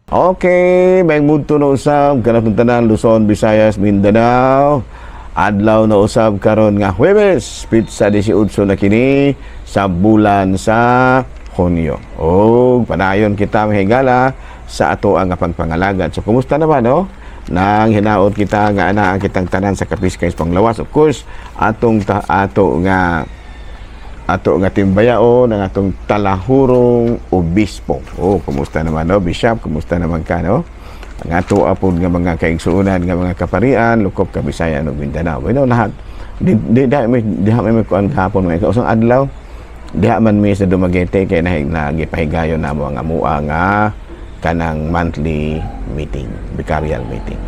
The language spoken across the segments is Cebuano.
Okay, may mudto na usab kanatong tanan, Luzon, Visayas, Mindanao. Adlaw na usab karon nga Huwebes, petsa 18 na kini sa bulan sa Hunyo. O padayon kita, mahigala, sa ato ang pagpangalagad. So kumusta naman, no? Nang hinaot kita nga ana ang kitang tanan sa kapiskay panglawas. Of course, atong ta, ato nga timbayaon ang atong talahurong obispo. Oh, kumusta naman, no, Bishop? Kumusta naman ka, no? Ang ato apod nga mga kaigsuonan nga mga kaparian, lukop Kabisayan ug Mindanao. Bueno, lahat. Di di di may di may kuan gahapon, mga kausang adlaw. Diha man mi sa Dumaguete kay nagipahigayon namo ang amua nga kanang monthly meeting, vicarial meeting.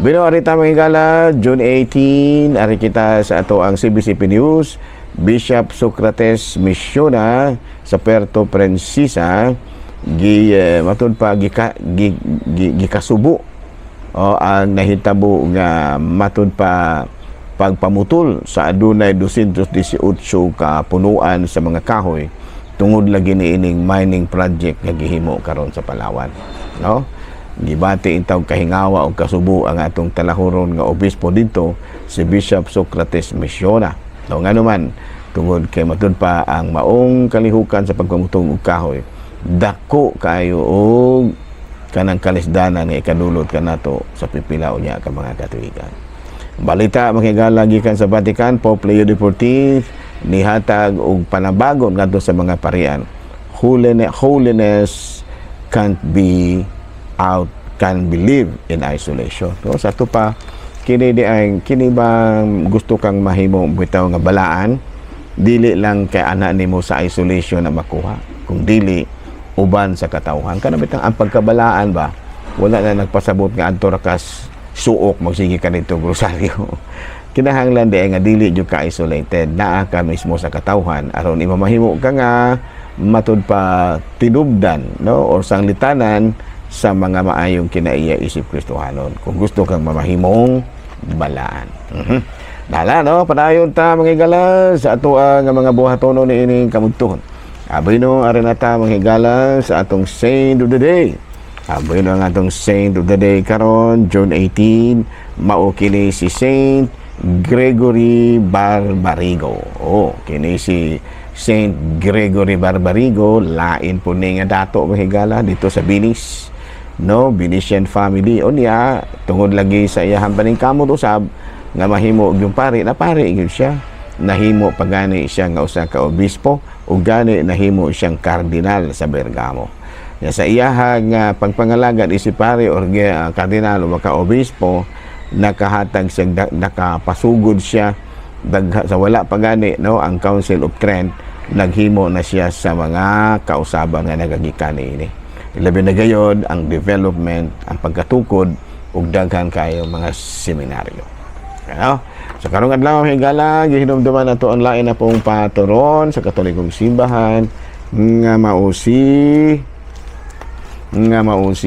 Bino ari ta, mga higala, June 18, ari kita sa ato ang CBCP News. Bishop Socrates Misiona sa Puerto Princesa gi matud pa gika, gi, gi, gikasubo o ang nahitabo nga matud pa pagpamutol sa adunay 218 ka punuan sa mga kahoy tungod lagi niining mining project nga gihimo karon sa Palawan, no? Gibati intaw kahingawa og kasubo ang atong talahuron nga obispo dito, si Bishop Socrates Misiona, no? Ngano man, tungod kay matud pa ang maong kalihukan sa pagpamutong og kahoy, dako kayo og kanang kalisdanan nga ikadulot kanato sa pipila unya ka mga katuigan. Balita, makigala, gikan sa Vatican, Pope Leo XIV nihatag og panabagon ngadto sa mga parian. Holiness can't be out can be lived in isolation. So, sa ato pa kini di ay kini ba gusto kang mahimo bitaw nga balaan, dili lang kay ana nimo sa isolation na makuha kung dili uban sa katawhan kana bitang ang pagkabalaan ba. Wala na nagpasabot nga adto ra kas suok, magsige ka dito rosaryo. Kinahanglan di ay nga dili jud ka isolated, naa ka mismo sa katawhan aron imamahimo ka nga matud pa tinubdan, no, or sanglitanan sa mga maayong kinaiya isip Kristohanon kung gusto kang mamahimong balaan. Dala, no, padayon ta, mga higala, sa ato ang mga buhatono ni ining kamugtuhon. Aboy no, ari na ta, mga higala, sa atong saint of the day. Aboy no, ang atong saint of the day karon June 18, mao kini si Saint Gregory Barbarigo. Oh, kini si Saint Gregory Barbarigo, lain po ni nga dato, mga higala, dito sa Venice. No, Venetian family. Unya, tungod lagi sa iyahang paningkamot usab nga mahimo og yung pari, na pari gyud siya. Nahimo pagani siya nga usa ka obispo ug gani nahimo siyang kardinal sa Bergamo. Ya, sa iyaha nga pagpangalagad isip pari or kardinal o maka obispo, nakahatag siya, nakapasugod siya sa wala pa gani, no, ang Council of Trent, naghimo na siya sa mga kausaban nga nagagikan niini. Labi na gayod ang development, ang pagkatukod ug daghan kayo mga seminaryo. Ano? Sa karong adlaw, higala, gihinumduman nato ang lain na pong patoron sa Katolikong Simbahan nga mao si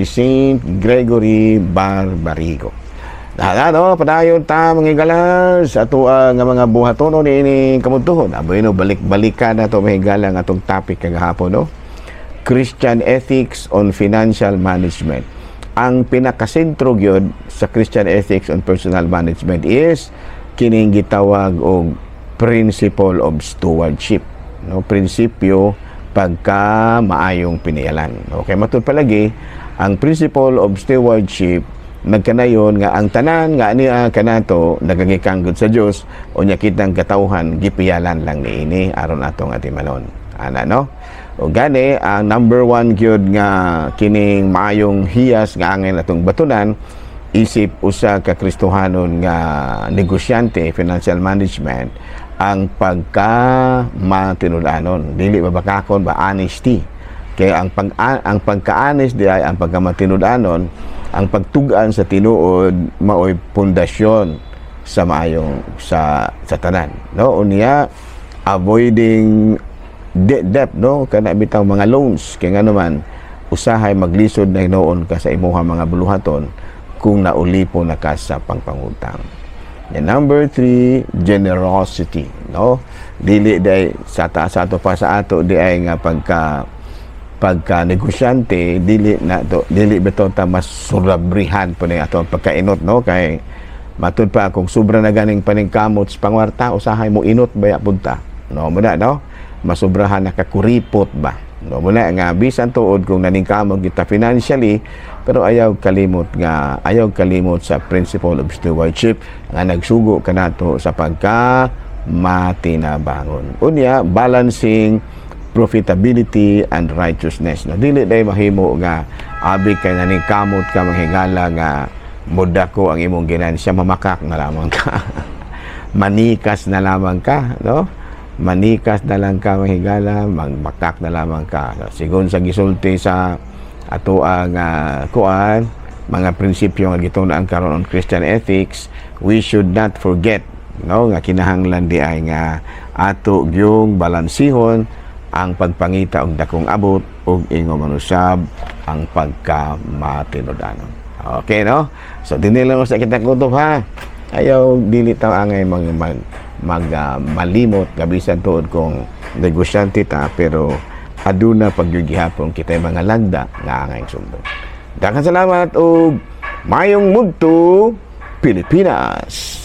Saint Gregory Barbarigo. Dala, no, padayon ta, mga higala, sa ato nga mga buhatono ni kamudtuhon. Aboy no, balik-balikan na to, mga higala, ang atong topic kagahapon, no? Christian Ethics on Financial Management. Ang pinakasentro gyud sa Christian Ethics on Personal Management is kining gitawag og principle of stewardship, no, prinsipyo pagka maayong piniyalan. Okay, matud palagi ang principle of stewardship nagkanayon nga ang tanan nga ani kanato nagagikan sa Dios, unya kitang katawhan gipiyalan lang niini aron atong atimanon ana, no? O gani ang number one gyud nga kining maayong hiyas nga angay atong batunan isip usa ka Kristohanon nga negosyante, financial management, ang pagka matinud-anon, dili mabakakon ba, honesty. Kay ang pagka-honest di ay ang pagka matinud-anon, ang pagtug-an sa tinuod, maoy pundasyon sa maayong sa tanan, no? Unya, avoiding debt, no, kana bitaw mga loans, kay ngano man usahay maglisod na hinuon ka sa imuha mga buluhaton kung naulipo na ka sa pangpangutang. And number three, generosity, no? Dili day sa ta sa ato pa sa ato di ay nga pagka Pagka negosyante, dili na to, dili bitaw ta mas surabrihan po ni ato ang pagkainot, no? Kay matud pa kung sobra na ganing paningkamot sa pangwarta, usahay mo inot baya punta, no? Muna, no, masubrahan na kakuripot ba, no? Muna nga bisan tuod kung naningkamot kita financially, pero ayaw kalimot sa principle of stewardship nga nagsugo kanato sa pagka matinabangon. Unya, balancing profitability and righteousness, no? Dili day mahimo nga abi kay naningkamot ka, manghigala, nga mudako ang imong ginansya, mamakak na lamang ka, manikas na lamang ka, no? Manikas na lang ka, mahigala, magmakak na lamang ka. So, sigon sa gisulti sa ato ang kuan, mga prinsipyo nga gitun-an karon on Christian ethics, we should not forget, no, nga kinahanglan di ay nga ato gyung balansihon ang pagpangita og dakong abot ug ingon man usab ang pagka matinud-anon. Okay, no? So dinhi lang sa kita kutob, ha. Ayaw dili ta angay mag malimot nga bisan tuod kung negosyante ta, pero aduna pagyud gihapon kitay mga lagda nga angay sundon. Daghang salamat ug mayong mudto, Pilipinas.